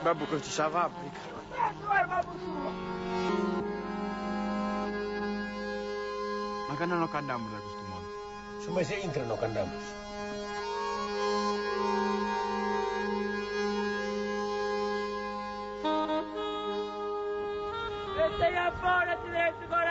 Babbu connoscit sa fàbrica. Ma cando no ch'andamus dae custu monte? Su mese intro no ch'andamus. Bessei a fora, ti devet.